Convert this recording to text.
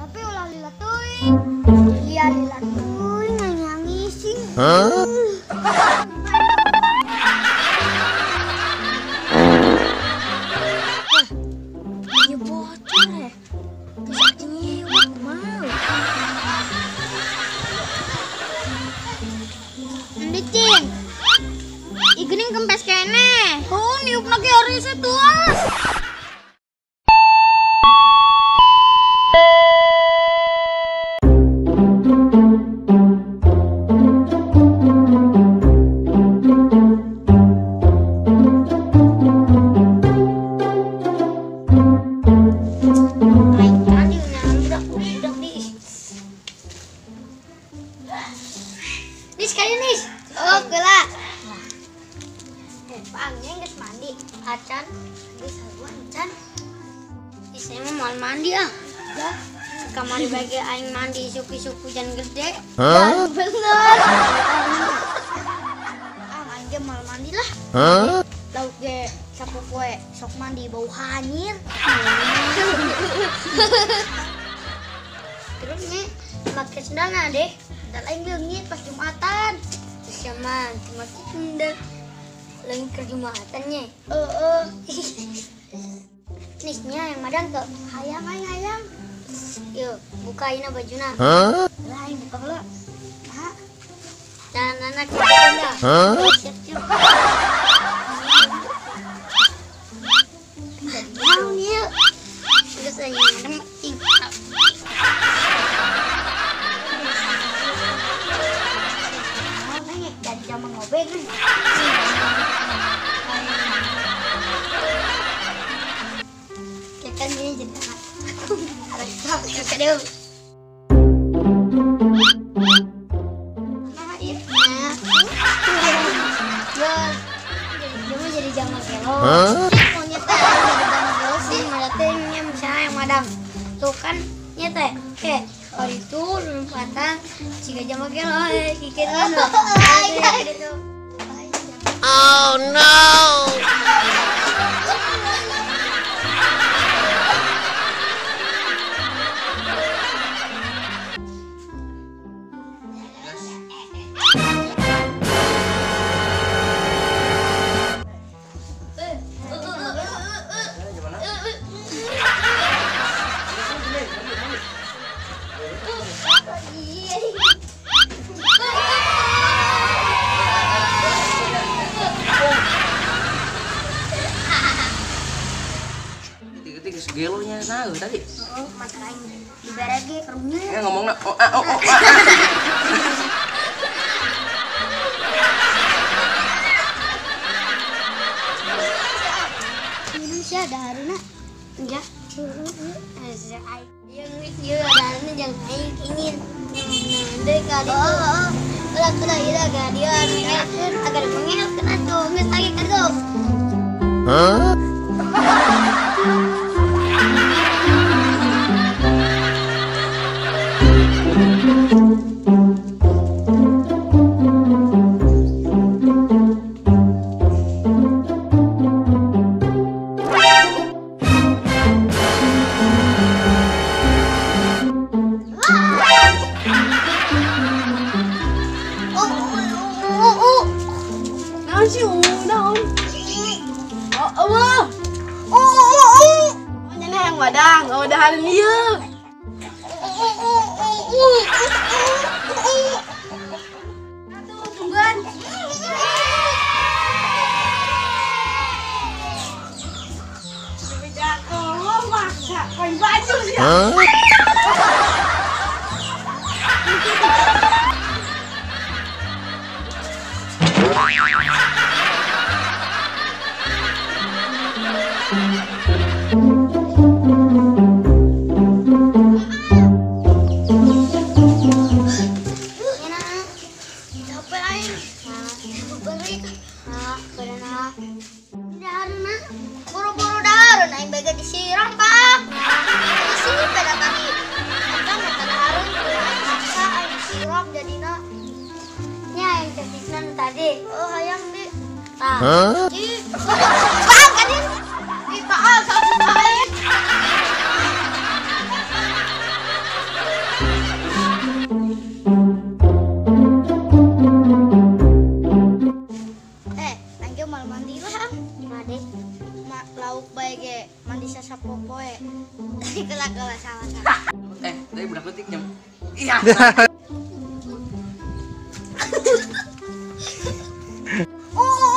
Tapi ulah lila teuing. Iya lila teuing nangis. Hah? Ini bocor ya. Geus nyewa mau. Endi cing? Ih geuning kempes keneh. Oh, niupna ge arise tuas. Pangnya geus mandi, acan, geus sarua acan. Ih, saya mah moal mandi ah. Ya, kamari bagi aing mandi isuk-isuk hujan gede. Hah? Bener. Ah, aing ge moal mandi lah. Hah? Lauk ge sapopoe sok mandi bau hanyir. Terus nih, make sendalna deh. Sendal aing leungit pas Jumatan. Terus ya mah cuma sendal. Lagi ke Jumatannya. Heeh. Nisnya yang madang tuh. Hayang hayang hayang. Yuk, bukain bajuna. Hah? Lah, aing buka heula. Hah? Dan anak kita. Hah? Siap, siap. Naon ieu? Geus aing madang cing. Naon aing dari zaman ngobeng. Kan ini jadi harus tahu nah iya nah jadi jamal gelo monyet teh jadi jamal gelo sih malah teh misalnya yang madang tuh kan nyet teh eh kalau itu lompatan jika jamal gelo kikit kan oh no. Gelonya tahu tadi. Heeh, makan aing dibere ge karunya. Ya ngomongna oh ah oh oh. Minum sia daharuna. Enggak. Yang ieu daharuna jangan aing ingin. Nah, deui ka ditu. Ulah ulah ieu ka dieu anu agar mengelkeun atuh geus lagi ka ditu. Hah? Madang, oh dahareun ieu. Atuh tungguan. Oh, maksa kain baju sih. Buru-buru dahareun aing bege disiram, Pak. Disiram pada tadi. Eta meta dahareun aing maksa aing disiram jadina. Nya aing teh tadi. Oh, hayang di. Tah. Ih, Bang, kadin. Ih, paal sapu aing. Lauk bae ge mandi sapopoe. Kela-kela salah. Eh, tadi budak leutik jam. Iya. Oh.